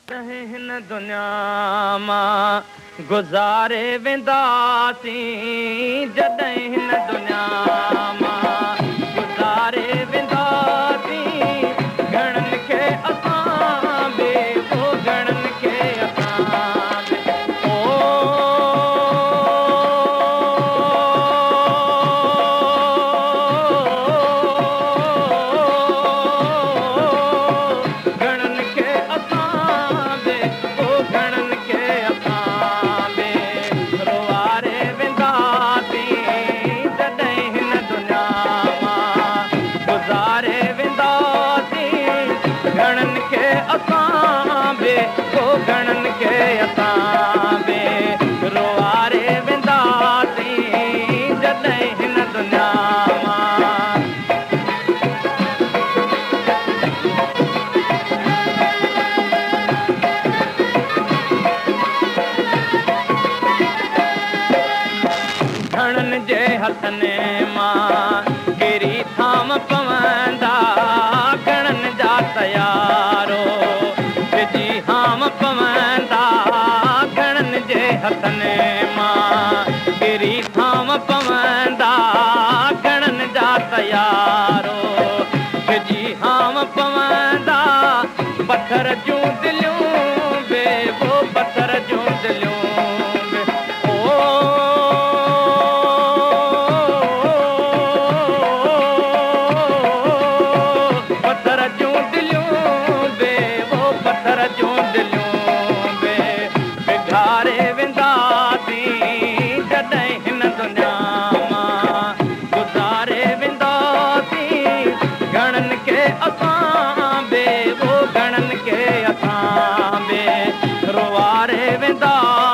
جڏهن هن دنيا مان گذاري وينداسين، جڏهن هن دنيا مان گذاري وينداسين، گهڻن کي اسان به او گهڻن کي اسان به او گهڻن کي اسان به او گهڻن کي اسان به روئاري وينداسين، جڏهن هن دنيا مان گذاري وينداسين، گهڻن کي اسان به او گهڻن کي اسان به روئاري وينداسين، جڏهن هن دنيا مان. گهڻن جي هٿن مان ڪري ٿانو پوندا، گهڻن جا تيارو ڇڄي هانءُ پوندا، گهڻن جي هٿن مان ڪري ٿانو پوندا، گهڻن جا تيارو ڇڄي هانءُ پوندا، پٿر جون دليون به او پٿر جون دليون به او پٿر جون دليون به او پٿر جون دليون به پگهاري وينداسين، جڏهن هن دنيا مان گذاري وينداسين، گهڻن کي اسان به او گهڻن کي اسان به روئاري وينداسين.